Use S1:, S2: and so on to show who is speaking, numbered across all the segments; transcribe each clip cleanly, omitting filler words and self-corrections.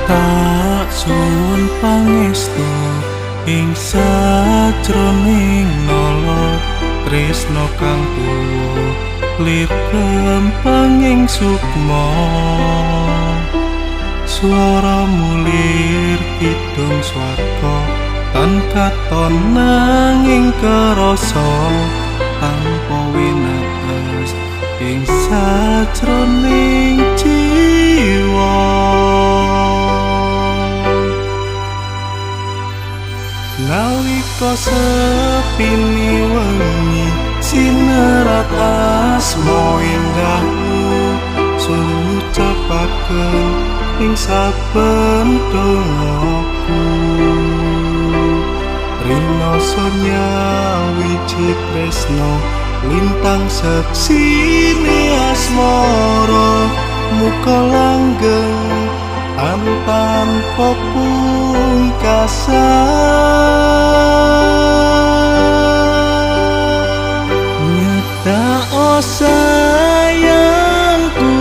S1: Tak suwun pangestu ing sajroning nala, tresna kang tuwa lir kempanging sukma. Swara mulir kidung swarga tan katon nanging kerasa tanpa winates ing sajroning jiwa. Nalika sepini wengi sinerat asma indahmu, sun ngucapaken ing saben dongaku. Rinoso nyawiji tresna lintang seksine asmara, muka langgeng tanpa pungkasan. Nyedako sayangku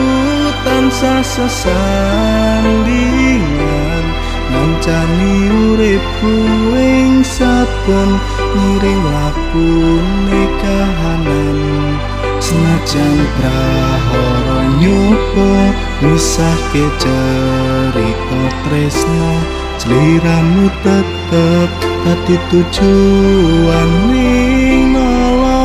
S1: tansah sesandingan, ngancani uripku ing saben ngiring lakune kahanan. Senajan prahara nyoba misahke cerita tresna, sliramu tetep dadi tujuaning nala.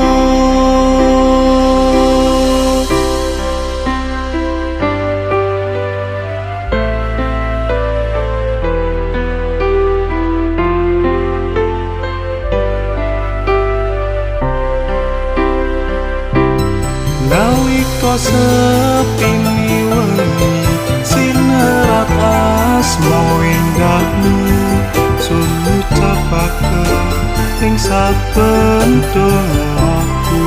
S1: Nalika sepini wengi sinerat asma indahmu, sun ngucapaken ing saben dongaku.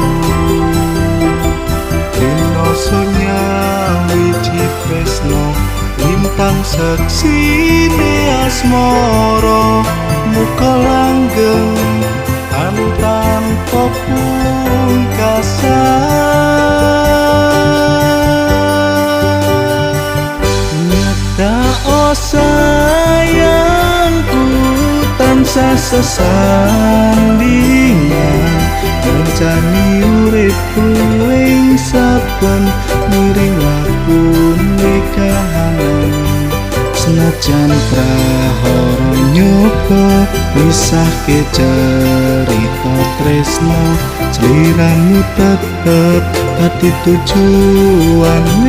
S1: Rinoso nyawiji tresna lintang seksine asmara, muka langgeng tanpa pungkasan. Nyedako sayangku tansah sesandingan, ngancani uripku ing saben ngiring lakune kahanan. Senajan prahara nyoba misahke cerita tresna, sliramu tetep dadi tujuaning